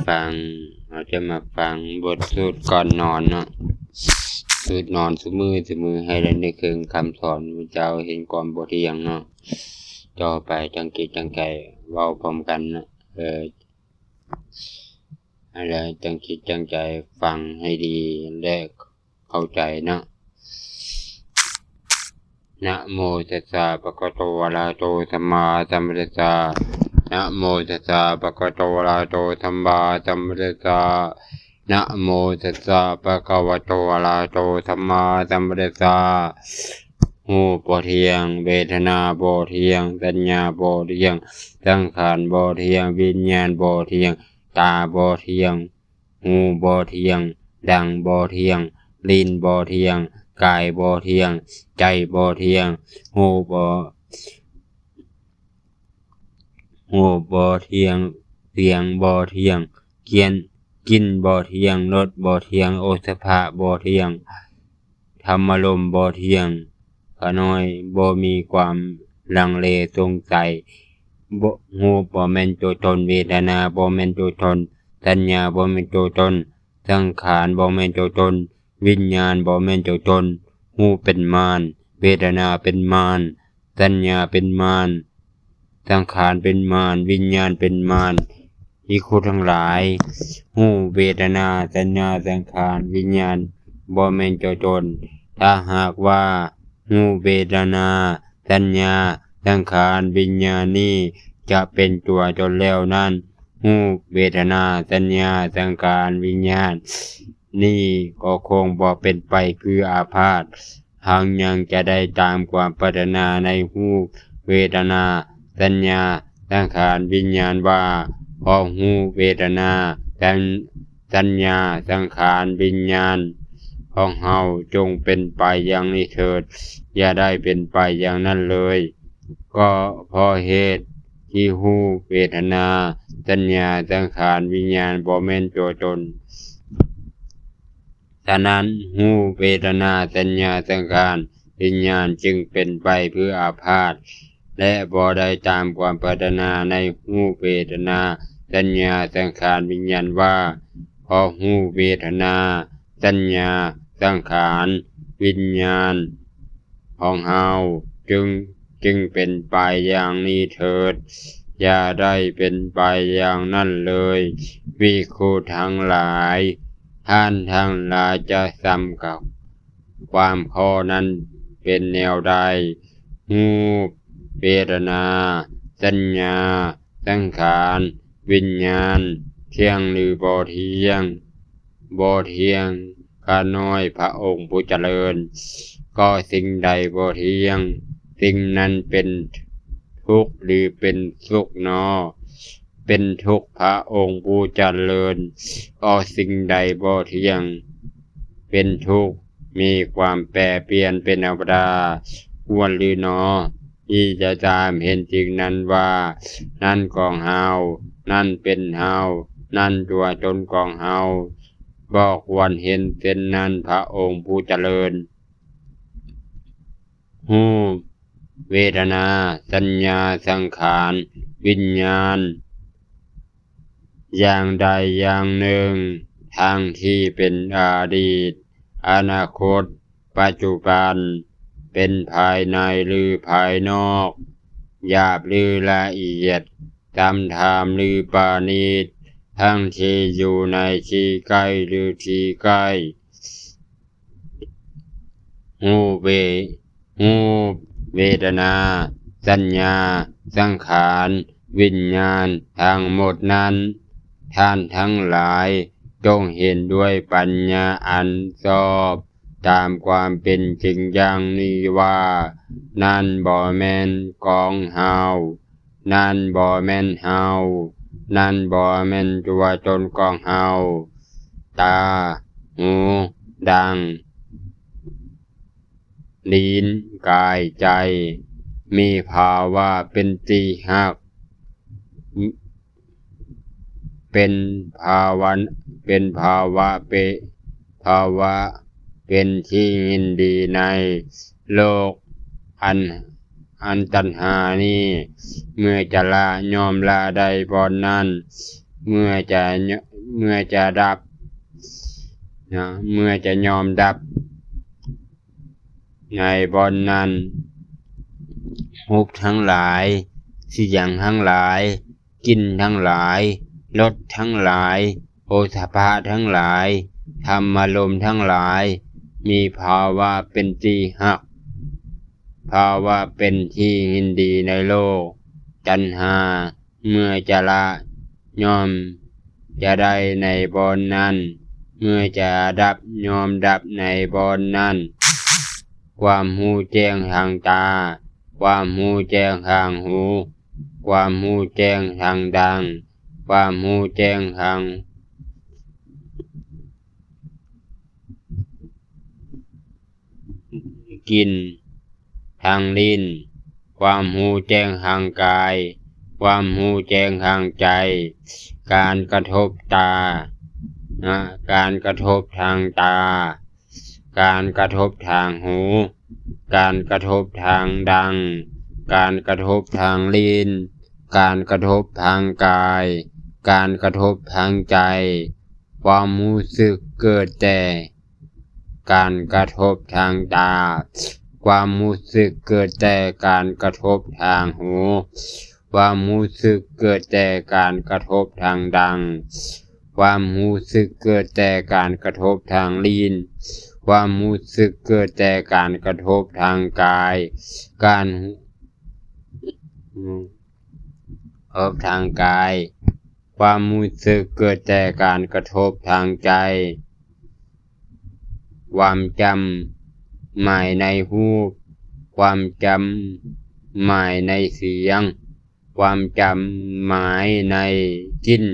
ຟັງ ເຮົາຈະມາຟັງບົດສູດກ່ອນນອນເນາະ. ສູດນອນຊຸມື້ ຊຸມື້ ໃຫ້ໄດ້ນຶກເຖິງຄຳສອນພະເຈົ້າ ເຫັນຄວາມບໍ່ທ່ຽງເນາະ. ຕໍ່ໄປຕັ້ງຈິດຕັ້ງໃຈເວົ້າພ້ອມກັນເນາະ. ເອີ ໃຫ້ໄດ້ຕັ້ງຈິດຕັ້ງໃຈຟັງໃຫ້ດີ ແລະ ເຂົ້າໃຈເນາະ. ນະໂມຕັດສະ ພະຄະວະໂຕ ອະລະຫະໂຕ ສຳມາສຳພຸດທັດສະ. ນະໂມຕັດສະ ພະຄະວະໂຕ ອະລະຫະໂຕ ສຳມາສຳພຸດທັດສະ. ນະໂມຕັດສະ ພະຄະວະໂຕ ອະລະຫະໂຕ ສຳມາສຳພຸດທັດສະ. ຮູບບໍ່ທ່ຽງ, ເວທະນາບໍ່ທ່ຽງ, ສັນຍາບໍ່ທ່ຽງ, ສັງຂານບໍ່ທ່ຽງ, ວິນຍານບໍ່ທ່ຽງ, ຕາບໍ່ທ່ຽງ, ຫູບໍ່ທ່ຽງ, ດັງບໍ່ທ່ຽງ, ລີ້ນບໍ່ທ່ຽງ, ກາຍບໍ່ທ່ຽງ, ໃຈບໍ່ທ່ຽງ, ຮູບບໍ່ ຮູບບໍ່ທ່ຽງ, ສຽງບໍ່ທ່ຽງ, ກຽນ ກິ່ນບໍ່ທ່ຽງ, ລົດບໍ່ທ່ຽງ, ໂອດຖະພະບໍ່ທ່ຽງ, ທຳມາລົມບໍ່ທ່ຽງ, ຂະນ້ອຍບໍ່ມີຄວາມລັງເລສົງໄສ. ບໍ່ ຮູບບໍ່ແມ່ນຕົວຕົນ, ເວທະນາບໍ່ແມ່ນຕົວຕົນ, ສັນຍາບໍ່ແມ່ນຕົວຕົນ, ສັງຂານບໍ່ແມ່ນຕົວຕົນ, ວິນຍານບໍ່ແມ່ນຕົວຕົນ. ຮູບເປັນມານ, ເວທະນາເປັນມານ, ສັນຍາເປັນມານ, ສັງຂານເປັນມານ, ວິນຍານເປັນມານ. ພິກຂຸທັງຫຼາຍ, ຮູບ ເວທະນາ ສັນຍາ ສັງຂານ ວິນຍານ ບໍ່ແມ່ນຕົວຕົນ. ຖ້າຫາກວ່າ ຮູບ ເວທະນາ ສັນຍາ ສັງຂານ ວິນຍານນີ້ຈະເປັນຕົວຕົນແລ້ວນັ້ນ, ຮູບ ເວທະນາ ສັນຍາ ສັງຂານ ວິນຍານນີ້ກໍຄົງບໍ່ເປັນໄປຄືອາພາດ. ເຮົາຍັງຈະໄດ້ຕາມຄວາມປາດຖະໜາໃນຮູບ ເວທະນາ ສັນຍາ ສັງຂານ ວິນຍານວ່າ ຂໍຮູບ ເວທະນາ ສັນ ສັນຍາ ສັງຂານ ວິນຍານຂອງເຮົາຈົ່ງເປັນໄປຢ່າງນີ້ເຖີດ, ຢ່າໄດ້ເປັນໄປຢ່າງນັ້ນເລີຍ. ກໍເພາະເຫດທີ່ຮູບ ເວທະນາ ສັນຍາ ສັງຂານ ວິນຍານບໍ່ແມ່ນຕົວຕົນ. ສະນັ້ນ ຮູບ ເວທະນາ ສັນຍາ ສັງຂານ ວິນຍານ ຈຶ່ງເປັນໄປເພື່ອອາພາດ ແລະ ບໍ່ໄດ້ຕາມຄວາມປາດຖະໜາໃນຮູບ ເວທະນາ ສັນຍາ ສັງຂານ ວິນຍານວ່າ ຂໍຮູບ ເວທະນາ ສັນຍາ ສັງຂານ ວິນຍານ ຂອງເຮົາຈຶ່ງ ຈຶ່ງເປັນໄປຢ່າງນີ້ເຖີດ, ຢ່າໄດ້ເປັນໄປຢ່າງນັ້ນເລີຍ. ພິກຂຸທັງຫຼາຍ, ທ່ານທັງຫຼາຍຈະຊຳກັບຄວາມຂໍ້ນັ້ນເປັນແນວໃດ? ຮູບ, ເວທະນາ, ສັນຍາ, ສັງຂານ, ວິນຍານ ທ່ຽງຫຼືບໍ່ທ່ຽງ? ບໍ່ທ່ຽງ, ຂ້ານ້ອຍພະອົງຜູ້ຈະເລີນ. ກໍສິ່ງໃດບໍ່ທ່ຽງ, ສິ່ງນັ້ນເປັນທຸກຫຼືເປັນສຸກນໍ? ເປັນທຸກ, ພະອົງຜູ້ຈະເລີນ. ກໍສິ່ງໃດບໍ່ທ່ຽງ, ເປັນທຸກ, ມີຄວາມແປປ່ຽນເປັນທຳມະດາ, ຄວນຫຼືນໍ ທີ່ຈະຕາມເຫັນສິ່ງນັ້ນວ່າ ນັ້ນຂອງເຮົາ, ນັ້ນເປັນເຮົາ, ນັ້ນຕົວຕົນຂອງເຮົາ? ບໍ່ຄວນເຫັນເຊັ່ນນັ້ນ, ພະອົງຜູ້ຈະເລີນ. ຮູບ, ເວທະນາ, ສັນຍາ, ສັງຂານ, ວິນຍານ ຢ່າງໃດຢ່າງໜຶ່ງ, ທັງທີ່ເປັນອະດີດ, ອະນາຄົດ, ປັດຈຸບັນ, ເປັນພາຍໃນ ຫຼື ພາຍນອກ, ຫຍາບ ຫຼື ລະອຽດ, ຕ່ຳທາມ ຫຼື ປານີດ, ທັງທີ່ຢູ່ໃນທີ່ໃກ້ ຫຼື ທີ່ໄກ. ຮູບເວ ຮູບ, ເວທະນາ, ສັນຍາ, ສັງຂານ, ວິນຍານ ທັງໝົດນັ້ນ, ທ່ານທັງຫຼາຍຈົ່ງເຫັນດ້ວຍປັນຍາອັນຊອບຕາມຄວາມເປັນຈິງຢ່າງນີ້ວ່າ ນັ້ນບໍ່ແມ່ນຂອງເຮົາ, ນັ້ນບໍ່ແມ່ນເຮົາ, ນັ້ນບໍ່ແມ່ນຕົວຕົນຂອງເຮົາ. ຕາ, ຫູ, ດັງ, ລີ້ນ, ກາຍ, ໃຈ ມີພາວະເປັນທີ່ຮັກ, ເປັນພາວະ ເປັນພາວະເປ ພາວະເປັນທີ່ຍິນດີໃນໂລກອັນ ອັນຕັນຫານີ້. ເມື່ອຈະລະ ຍ່ອມລະໄດ້ບ່ອນນັ້ນ, ເມື່ອຈະ ເມື່ອຈະດັບນະ ເມື່ອຈະຍອມດັບໃນບ່ອນນັ້ນ ຮູບທັງຫຼາຍ, ສຽງທັງຫຼາຍ, ກິ່ນທັງຫຼາຍ, ລົດທັງຫຼາຍ, ໂພດຖະພະທັງຫຼາຍ, ທຳມາລົມທັງຫຼາຍ ມີພາວະເປັນທີ່ຮັກ, ພາວະເປັນທີ່ຍິນດີໃນໂລກ. ຕັນຫາ ເມື່ອຈະລະ ຍອມຈະໄດ້ໃນບ່ອນນັ້ນ, ເມື່ອຈະດັບ ຍອມດັບໃນບ່ອນນັ້ນ. ຄວາມຮູ້ແຈ້ງທາງຕາ, ຄວາມຮູ້ແຈ້ງທາງຫູ, ຄວາມຮູ້ແຈ້ງທາງດັງ, ຄວາມຮູ້ແຈ້ງທາງ ກິ່ນ, ທາງລີ້ນ, ຄວາມຮູ້ແຈ້ງທາງກາຍ, ຄວາມຮູ້ແຈ້ງທາງໃຈ, ການກະທົບຕາ, ນະ, ການກະທົບທາງຕາ, ການກະທົບທາງຫູ, ການກະທົບທາງດັງ, ການກະທົບທາງລີ້ນ, ການກະທົບທາງກາຍ, ການກະທົບທາງໃຈ. ຄວາມຮູ້ສຶກເກີດແຕ່ ການກະທົບທາງຕາ, ຄວາມຮູ້ສຶກເກີດແຕ່ການກະທົບທາງຫູ, ຄວາມຮູ້ສຶກເກີດແຕ່ການກະທົບທາງດັງ, ຄວາມຮູ້ສຶກເກີດແຕ່ການກະທົບທາງລີ້ນ, ຄວາມຮູ້ສຶກເກີດແຕ່ການກະທົບທາງກາຍ, ການ ອອກທາງກາຍ, ຄວາມຮູ້ສຶກເກີດແຕ່ການກະທົບທາງໃຈ, ຄວາມຈຳໝາຍໃນຮູບ, ຄວາມຈຳໝາຍໃນສຽງ, ຄວາມຈຳໝາຍໃນກິ່ນ,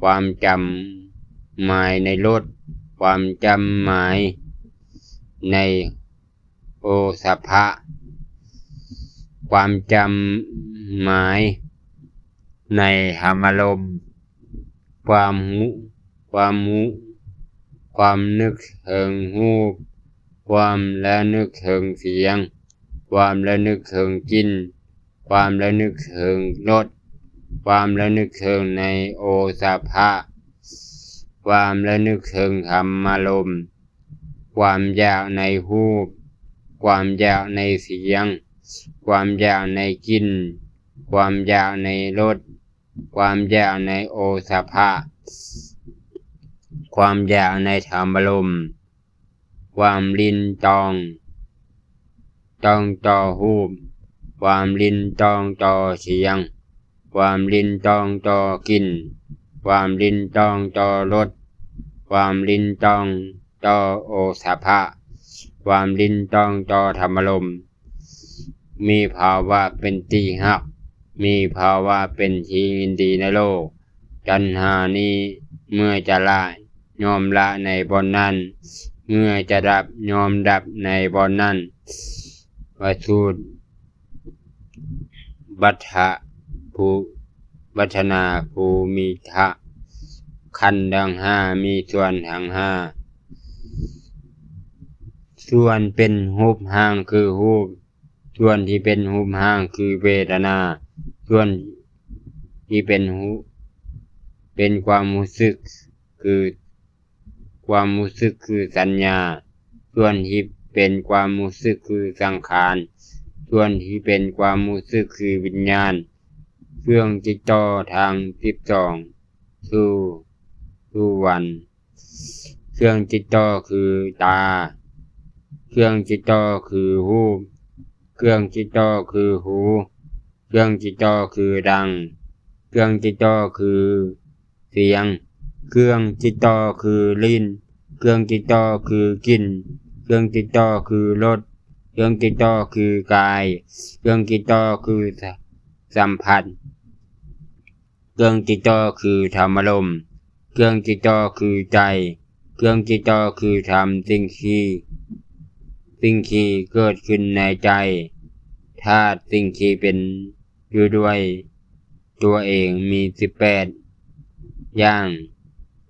ຄວາມຈຳໝາຍໃນລົດ, ຄວາມຈຳໝາຍໃນ ໂອສະພະ, ຄວາມຈຳໝາຍໃນທຳອາລົມ, ຄວາມຮູ້, ຄວາມຮູ້, ຄວາມນຶກເຖິງຮູບ, ຄວາມລະນຶກເຖິງສຽງ, ຄວາມລະນຶກເຖິງກິ່ນ, ຄວາມລະນຶກເຖິງລົດ, ຄວາມລະນຶກເຖິງໃນໂອສະພະ, ຄວາມລະນຶກເຖິງທຳອາລົມ. ຄວາມຢາກໃນຮູບ, ຄວາມຢາກໃນສຽງ, ຄວາມຢາກໃນກິ່ນ, ຄວາມຢາກໃນລົດ, ຄວາມຢາກໃນໂອສະພະ, ຄວາມຢາກໃນທຳອາລົມ, ຄວາມລິນຕອງ ຕ້ອງຕໍ່ຮູບ, ຄວາມລິນຕ້ອງຕໍ່ສຽງ, ຄວາມລິນຕ້ອງຕໍ່ກິ່ນ, ຄວາມລິນຕ້ອງຕໍ່ລົດ, ຄວາມລິນຕ້ອງຕໍ່ໂອສະພະ, ຄວາມລິນຕ້ອງຕໍ່ທຳອາລົມ, ມີພາວະເປັນທີ່ຮັກ, ມີພາວະເປັນທີ່ຍິນດີໃນໂລກ. ຕັນຫານີ້ເມື່ອຈະລະ ຍອມລະໃນບ່ອນນັ້ນ, ເມື່ອຈະດັບ ຍອມດັບໃນບ່ອນນັ້ນ. ປະສູດ ບັດທະ ພູ ບັດທະນາພູມິທະ ຂັນທັງຫ້າ ມີສ່ວນທັງຫ້າ, ສ່ວນເປັນຮູບຮ່າງຄືຮູບ, ສ່ວນທີ່ເປັນຮູບຮ່າງຄືເວທະນາ, ສ່ວນທີ່ເປັນຮູ້ ເປັນຄວາມຮູ້ສຶກຄື ຄວາມຮູ້ສຶກຄືສັນຍາ, ສ່ວນທີ່ເປັນຄວາມຮູ້ສຶກຄືສັງຂານ, ສ່ວນທີ່ເປັນຄວາມຮູ້ສຶກຄືວິນຍານ. ເຄື່ອງຕິດຕໍ່ທັງສິບສອງ ສູ່ ສູ່ວັນ. ເຄື່ອງຕິດຕໍ່ຄືຕາ, ເຄື່ອງຕິດຕໍ່ຄືຮູບ, ເຄື່ອງຕິດຕໍ່ຄືຫູ, ເຄື່ອງຕິດຕໍ່ຄືດັງ, ເຄື່ອງຕິດຕໍ່ຄືສຽງ, ເຄື່ອງຕິດຕໍ່ຄືລີ້ນ, ເຄື່ອງຕິດຕໍ່ຄືກິ່ນ, ເຄື່ອງຕິດຕໍ່ຄືລົດ, ເຄື່ອງຕິດຕໍ່ຄືກາຍ, ເຄື່ອງຕິດຕໍ່ຄືສະ ສຳຜັດ, ເຄື່ອງຕິດຕໍ່ຄືທຳອາລົມ, ເຄື່ອງຕິດຕໍ່ຄືໃຈ, ເຄື່ອງຕິດຕໍ່ຄືທຳ. ສິ່ງທີ່ ສິ່ງທີ່ເກີດຂຶ້ນໃນໃຈ, ທາດ ສິ່ງທີ່ເປັນຢູ່ດ້ວຍຕົວເອງມີສິບແປດຢ່າງ.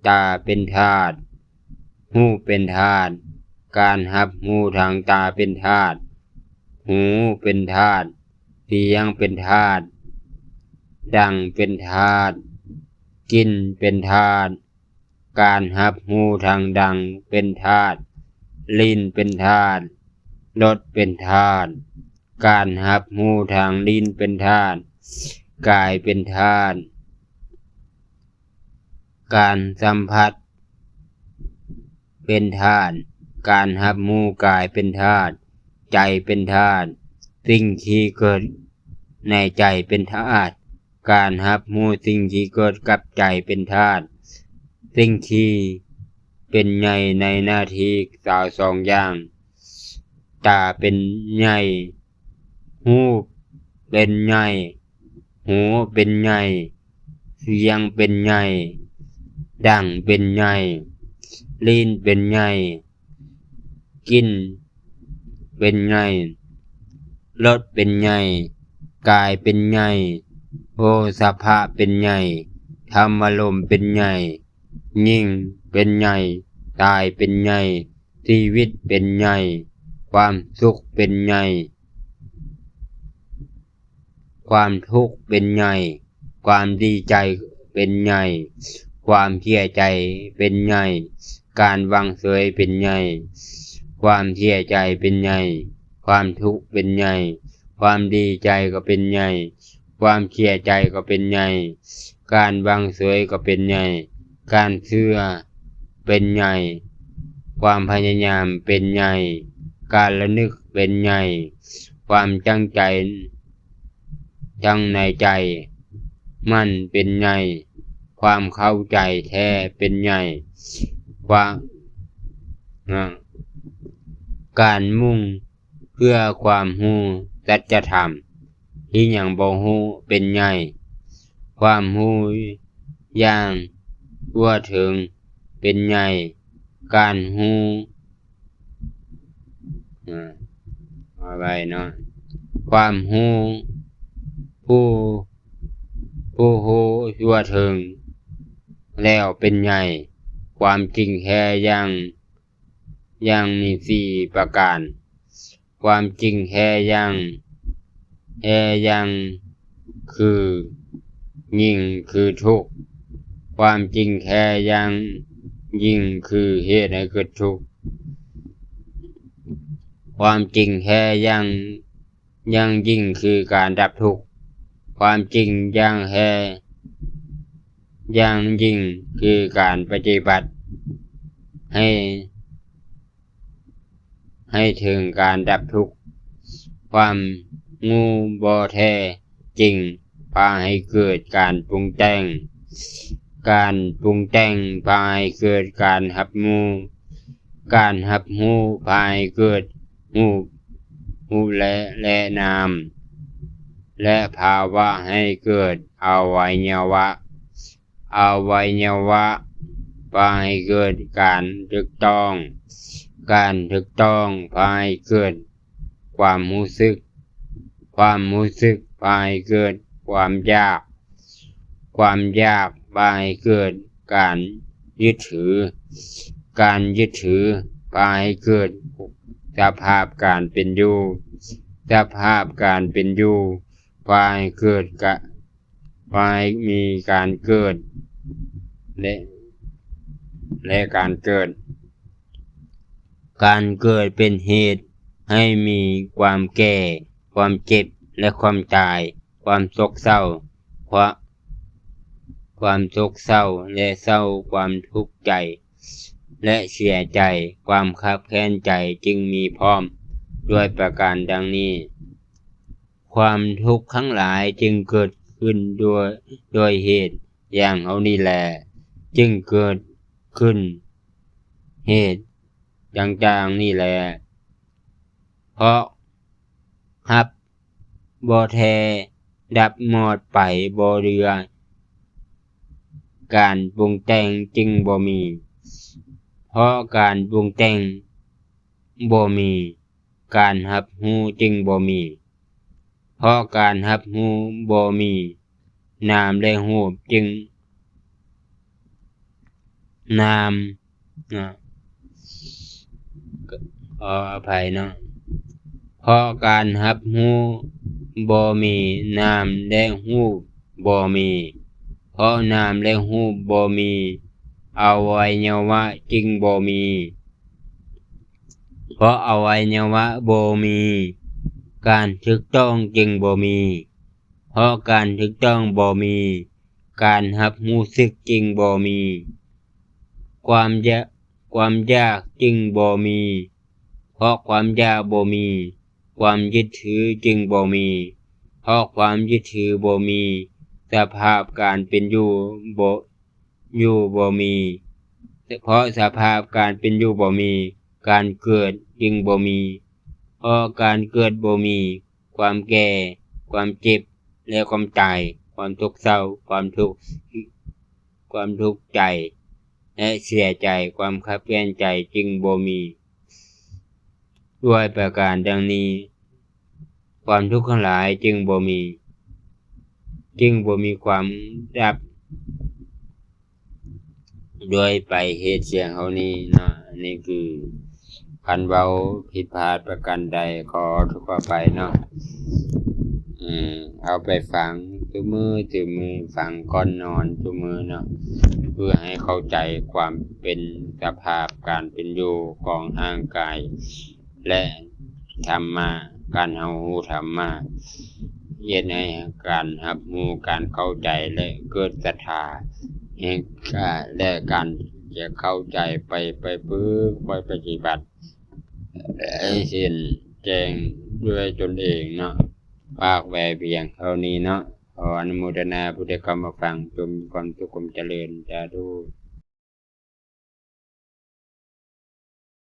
ຕາເປັນທາດ, ຫູເປັນທາດ, ການຮັບຮູ້ທາງຕາເປັນທາດ, ຫູເປັນທາດ, ສຽງເປັນທາດ, ດັງເປັນທາດ, ກິ່ນເປັນທາດ, ການຮັບຮູ້ທາງດັງເປັນທາດ, ລີ້ນເປັນທາດ, ລົດເປັນທາດ. ການຮັບຮູ້ທາງລີ້ນເປັນທາດ, ກາຍເປັນທາດ. ການສຳຜັດເປັນທາດ, ການຮັບຮູ້ກາຍເປັນທາດ, ໃຈເປັນທາດ, ສິ່ງທີ່ເກີດໃນໃຈເປັນທາດ, ການຮັບຮູ້ສິ່ງທີ່ເກີດກັບໃຈເປັນທາດ, ສິ່ງທີ່ເປັນໃຫຍ່ໃນໜ້າທີ່ຊາວສອງຢ່າງ, ຕາເປັນໃຫຍ່, ຮູບເປັນໃຫຍ່, ຫູເປັນໃຫຍ່, ສຽງເປັນໃຫຍ່, ດັງເປັນໃຫຍ່, ລີ້ນເປັນໃຫຍ່, ກິ່ນເປັນໃຫຍ່, ລົດເປັນໃຫຍ່, ກາຍເປັນໃຫຍ່, ໂພທະພະເປັນໃຫຍ່, ທຳມາລົມເປັນໃຫຍ່, ຍິ່ງເປັນໃຫຍ່, ຕາຍເປັນໃຫຍ່, ຊີວິດເປັນໃຫຍ່, ຄວາມສຸກເປັນໃຫຍ່, ຄວາມທຸກເປັນໃຫຍ່, ຄວາມດີໃຈເປັນໃຫຍ່, ຄວາມເສຍໃຈເປັນໃຫຍ່, ການວາງເສີຍເປັນໃຫຍ່, ຄວາມເສຍໃຈເປັນໃຫຍ່, ຄວາມທຸກເປັນໃຫຍ່, ຄວາມດີໃຈກໍເປັນໃຫຍ່, ຄວາມເສຍໃຈກໍເປັນໃຫຍ່, ການວາງເສີຍກໍເປັນໃຫຍ່, ການເຊື່ອເປັນໃຫຍ່, ຄວາມພະຍາຍາມເປັນໃຫຍ່, ການລະນຶກເປັນໃຫຍ່, ຄວາມຕັ້ງໃຈ ຕັ້ງໃນໃຈໝັ້ນເປັນໃຫຍ່, ຄວາມເຂົ້າໃຈແທ້ເປັນໃຫຍ່, ຄວາມ ອາ ການມຸ່ງເພື່ອຄວາມຮູ້ສັດຈະທຳທີ່ຍັງບໍ່ຮູ້ເປັນໃຫຍ່, ຄວາມຮູ້ຢ່າງທົ່ວເຖິງເປັນໃຫຍ່, ການຮູ້ ອາ ເອົາໄວ້ເນາະ ຄວາມຮູ້ຜູ້ ຜູ້ຮູ້ທົ່ວເຖິງແລ້ວເປັນໃຫຍ່, ຄວາມຈິງແທ້ຢ່າງ ຢ່າງມີສີ່ປະການ. ຄວາມຈິງແທ້ຢ່າງ ແທ້ຢ່າງຄືຍິ່ງຄືທຸກ. ຄວາມຈິງແທ້ຢ່າງຍິ່ງຄືເຫດໃຫ້ເກີດທຸກ. ຄວາມຈິງແທ້ຢ່າງ ຢ່າງຍິ່ງຄືການດັບທຸກ. ຄວາມຈິງຢ່າງແທ້ຢ່າງຍິ່ງຄືການປະຕິບັດໃຫ້ ໃຫ້ເຖິງການດັບທຸກ. ຄວາມຮູ້ບໍ່ແທ້ຈິງພາໃຫ້ເກີດການປຸງແຕ່ງ. ການປຸງແຕ່ງພາໃຫ້ເກີດການຮັບຮູ້. ການຮັບຮູ້ພາໃຫ້ເກີດຮູບ ຮູບແລະ ແລະນາມ ແລະ ພາວະໃຫ້ເກີດອະໄວຍະວະ. ອະໄວຍະວະພາໃຫ້ເກີດການຖືກຕ້ອງ. ການຖືກຕ້ອງພາໃຫ້ເກີດຄວາມຮູ້ສຶກ. ຄວາມຮູ້ສຶກພາໃຫ້ເກີດຄວາມຢາກ. ຄວາມຢາກພາໃຫ້ເກີດການຍຶດຖື. ການຍຶດຖືພາໃຫ້ເກີດສະພາບການເປັນຢູ່. ສະພາບການເປັນຢູ່ພາໃຫ້ເກີດກະ ພາໃຫ້ມີການເກີດ ແລະ ແລະ ການເກີດ. ການເກີດເປັນເຫດໃຫ້ມີຄວາມແກ່, ຄວາມເຈັບ ແລະ ຄວາມຕາຍ, ຄວາມໂສກເສົ້າ, ຄວາມ ຄວາມໂສກເສົ້າ ແລະ ເສົ້າ, ຄວາມທຸກໃຈ ແລະ ເສຍໃຈ, ຄວາມຄັບແຄ້ນໃຈຈຶ່ງມີພ້ອມດ້ວຍປະການດັ່ງນີ້. ຄວາມທຸກທັງຫຼາຍຈຶ່ງເກີດຂຶ້ນດ້ວຍ ດ້ວຍເຫດຢ່າງເຫຼົ່ານີ້ແລ, ຈຶ່ງເກີດຂຶ້ນເຫດຕ່າງໆນີ້ແລ. ເພາະຮັບບໍ່ແທ້ດັບໝອດໄປບໍ່ເຫຼືອ, ການປຸງແຕ່ງຈຶ່ງບໍ່ມີ. ເພາະການປຸງແຕ່ງບໍ່ມີ, ການຮັບຮູ້ຈຶ່ງບໍ່ມີ. ເພາະການຮັບຮູ້ບໍ່ມີ, ນາມ ແລະ ຮູບຈຶ່ງ ນາມ ເນາະ ຂໍອະໄພເນາະ. ເພາະການຮັບຮູ້ບໍ່ມີ, ນາມ ແລະ ຮູບບໍ່ມີ. ເພາະນາມ ແລະ ຮູບບໍ່ມີ, ອະໄວຍະວະຈຶ່ງບໍ່ມີ. ເພາະອະໄວຍະວະບໍ່ມີ, ການຖືກຕ້ອງຈຶ່ງບໍ່ມີ. ເພາະການຖືກຕ້ອງບໍ່ມີ, ການຮັບຮູ້ສຶກຈຶ່ງບໍ່ມີ. ຄວາມຢາກ, ຄວາມຢາກຈຶ່ງບໍ່ມີ. ເພາະຄວາມຢາກບໍ່ມີ, ຄວາມຍຶດຖືຈຶ່ງບໍ່ມີ. ເພາະຄວາມຍຶດຖືບໍ່ມີ, ສະພາບການເປັນຢູ່ບໍ່, ຢູ່ບໍ່ມີ. ເພາະສະພາບການເປັນຢູ່ບໍ່ມີ, ການເກີດຈຶ່ງບໍ່ມີ. ເພາະການເກີດບໍ່ມີ, ຄວາມແກ່, ຄວາມເຈັບ ແລະ ຄວາມຕາຍ, ຄວາມທຸກເສົ້າ, ຄວາມທຸກ, ຄວາມທຸກໃຈ ແລະ ເສຍໃຈ, ຄວາມຄັບແຄ້ນໃຈຈຶ່ງບໍ່ມີ. ດ້ວຍປະການດັ່ງນີ້, ຄວາມທຸກທັງຫຼາຍຈຶ່ງບໍ່ມີ, ຈຶ່ງບໍ່ມີຄວາມດັບ. ໂດຍປາຍເຫດສຽງເຮົານີ້ເນາະ, ອັນນີ້ຄືຄັນເວົ້າຜິດພາດປະການໃດ ຂໍໂທດຂໍອະໄພເນາະ. ເອີ ເອົາໄປຟັງທຸກມື້, ທຸກມື້, ຟັງກ່ອນນອນທຸກມື້ເນາະ, ເພື່ອໃຫ້ເຂົ້າໃຈຄວາມເປັນສະພາບການເປັນຢູ່ຂອງຮ່າງກາຍ ແລະ ທຳມະ, ການເຮົາຮູ້ທຳມະ ເຮັດໃຫ້ການຮັບຮູ້, ການເຂົ້າໃຈ ແລະ ເກີດສັດທາ, ແລະ ການຈະເຂົ້າໃຈໄປ, ໄປຝຶກ, ໄປປະຕິບັດໃຫ້ເຫັນແຈ້ງດ້ວຍຕົນເອງເນາະ. ຝາກໄວ້ພຽງເທົ່ານີ້ເນາະ. ຂໍອະນຸໂມທະນາຜູ້ທີ່ເຂົ້າມາຟັງ, ຈົ່ງມີຄວາມສຸກ, ຄວາມຈະເລີນ. ສາທຸ.